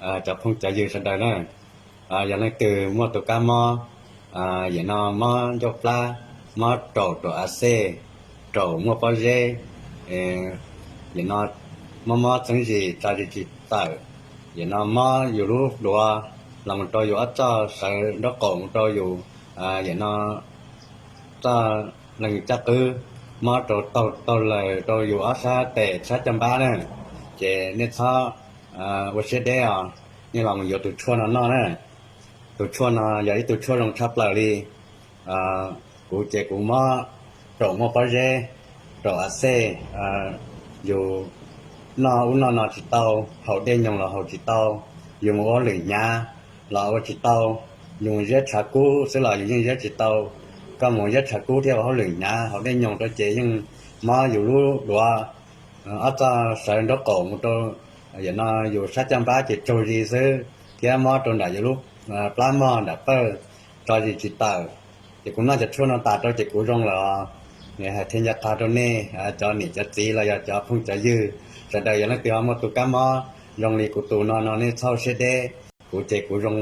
Cov phooj cov ywg sawv daws na, yog leej twg muaj tus kab mob, yam no mob ncauj plab, mob raum raum a xej, raum muaj pob zeb, yam no mob mob txeeb zis tso zis tsis tawm, yam no mob yus lub duav los mus rau yus ob txoj sawv nraub qaum mus rau yus, yam no txoj leeg caj qwb, mob rau taug taug lawm rau yus ob sab tes sab caj npab na, ces nej txhob ua siab deb os, nej los mus yuav tus tshuaj no noj na. Tus tshuaj no yog ib tug tshuaj zoo tshaj plaws li. Kuv ces kuv mob raum muaj pob zeb, raum a xej, yus noj ub noj no tsis tau, haus dej nyoos los haus tsis tau, yus mus ua hauj lwm hnyav los ua tsis tau, yus mus ziab tshav kub xwb los yus yeej ziab tsis tau. Koj mus ziab tshav kub thiab ua hauj lwm hnyav haus dej nyoos rau ces yeej mob yus lub duav, ob txoj sawv nraub qaum mus rau, yam no yus sab caj npab ces tsaug zis xwb, thiab mob rau nram yus lub plab mog nram pawj, tso zis tsis tawm. Ces kuv noj cov tshuaj no tas rau ces kuv zoo lawm os. Hais qhia ncaj qha rau nej cov niam cov txiv los yog cov phooj cov ywg sawv daws, yog leej twg ho muaj tus kab mob zoo li kuv tus no no nej txhob siab deb. Kuv ces kuv zoo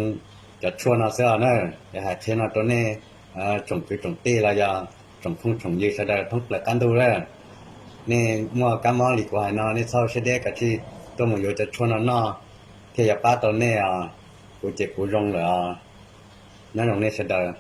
cov tshuaj no xwb os na. Hais qhia no rau nej tsoom kwv tsoom tij los yog tsoom phooj tsoom ywg sawv daws thoob plaws qab ntuj na. Nej muaj kab mob li kuv hais no nej txhob siab deb, kav tsij tuaj mus yuav cov tshuaj no noj thiaj yuav pab tau nej os. Kuv ces kuv zoo lawm os. Nyob zoo nej sawv daws.